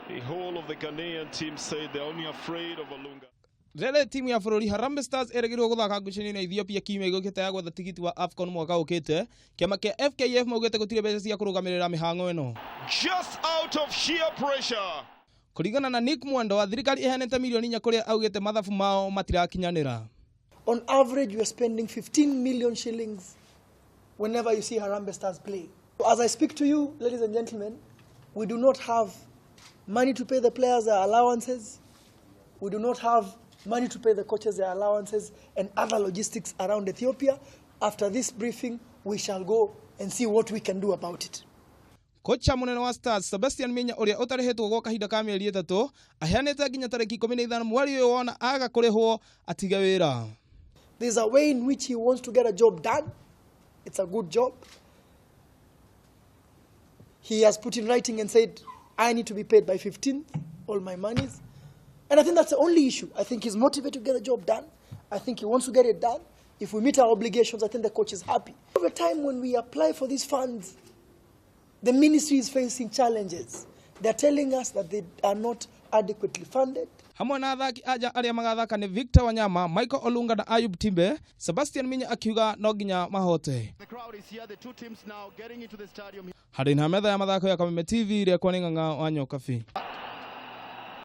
The whole of the Ghanaian team said they're only afraid of Olunga. Rĩrĩ timu ya bũrũri Harambee Stars ĩrĩgĩrĩirwo gũthaka ngucanio na Ethiopia kiumia gĩũkĩte ya gwetha tigiti wa AFCON mwaka ũkĩte. Kĩama kĩa FKF maugĩte gũtirĩ mbeca cia kũrũgamĩrĩra mĩhang'o ĩno. Just out of sheer pressure. Kũringana na Nick Mwendwa, thirikari ĩheanĩte mirioni 4 kũrĩa augĩte mathabu mao matirakinyanĩra. On average, we are spending 15 million shillings whenever you see Harambee Stars play. As I speak to you, ladies and gentlemen, we do not have money to pay the players their allowances. We do not have money to pay the coaches their allowances and other logistics around Ethiopia. After this briefing, we shall go and see what we can do about it. Kocha mũnene wa Stars Sebastian Minya ũrĩa ũtarĩhĩtwo gwa kahinda ka mĩeri 3 aheanĩte nginya tarĩki 15 mweri ũyũ wona aga kũrĩhwo atige wĩra. There's a way in which he wants to get a job done. It's a good job. He has put in writing and said, I need to be paid by 15th, all my monies. And I think that's the only issue. I think he's motivated to get the job done. I think he wants to get it done. If we meet our obligations, I think the coach is happy. Every time when we apply for these funds, the ministry is facing challenges. They're telling us that they are not adequately funded. Hamwe na athaki anja arĩa magathaka nĩ Victor Wanyama, Michael Olunga na Ayub Timbe. Sebastian Minya akiuga no nginya mahote. The crowd is here, the two teams now getting into the stadium. Harĩ na metha ya mathako ya Kameme TV, rĩakwa nĩ Ng'ang'a wa Nyokabi.